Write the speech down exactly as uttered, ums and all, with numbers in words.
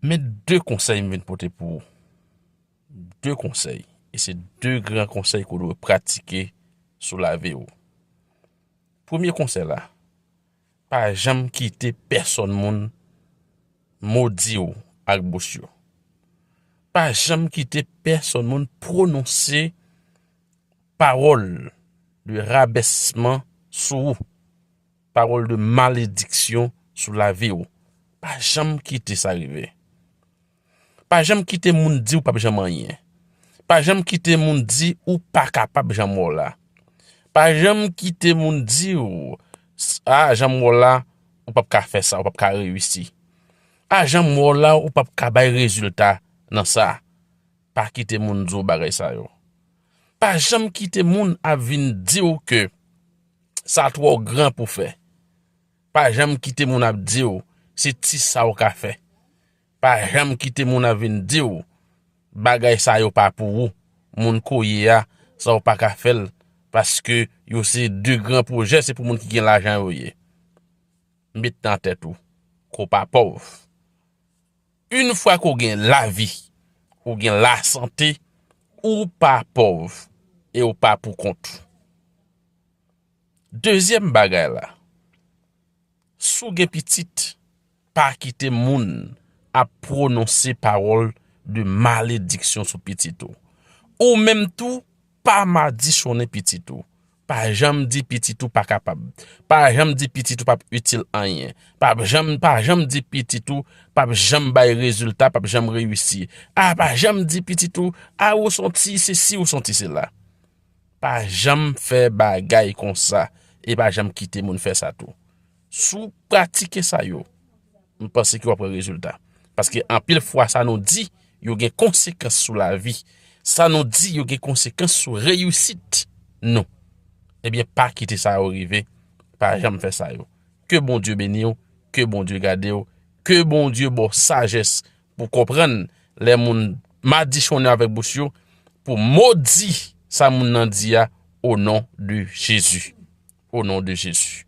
Men de konsèy m vin pote pou ou. De konsèy. E se de gran konsèy ke w dwe pratike sou lavi w. Premye konsèy la, pa janm kite pèsonn moun modi w ak bouch yo. Pa janm kite pèsonn moun pwononse pawòl de rabèsman sou ou, pawòl de malediksyon sou lavi w. Pa janm kite sa rive. Pa janm kite moun di w p ap janm anyen. Pa janm kite moun di ou pa kapab, jan m wè w la. Pa janm kite moun di w, a, jan m wè w la, ou p ap ka fè sa, ou p ap ka reyisi. A, jan m wè w la, ou p ap ka bay rezilta nan sa. Pa kite moun di w bagay sa yo. Pa janm kite moun ap vin di w ke sa twò gran pou fè. Pa janm kite moun ap di w se ti sa w ka fè. Pa janm kite moun ap vin di w bagay sa yo pa pou ou. Moun ke w ye a, sa w pa ka fè l, paske yo se de gran pwojè, se pou moun ki gen lajan yo ye. Met nan tèt ou ke w pa pòv. Yon fwa ke w gen lavi, ou gen lasante, ou pa pòv e ou pa pou kont ou. Dezyèm bagay la, si w gen pitit, pa kite moun ap pwononse pawòl de malediksyon sou pitit ou. Ou menm tou, pa madichonnen pitit ou. Pa janm di pitit ou pa kapab. Pa janm di pitit ou p ap itil anyen. Pa janm, pa janm di pitit ou p ap janm bay rezilta, p ap janm reyisi. A, pa janm di pitit ou, a, ou s on ti sesi, ou s on ti sela. Pa janm fè bagay konsa e pa janm kite moun fè sa tou. Si w pratike sa yo, m panse ke w ap wè rezilta. Paske anpil fwa sa nou di, yo gen konsekans sou lavi. Sa nou di, yo gen konsekans sou reyisit nou. Ebyen, pa kite sa yo rive. Pa janm fè sa yo. Ke Bondye beni w, ke Bondye gade w, ke Bondye ba w sajès pou konprann lè moun madichonnen avèk bouch yo, pou modi sa moun nan di a, o non de Jezi. O non de Jezi.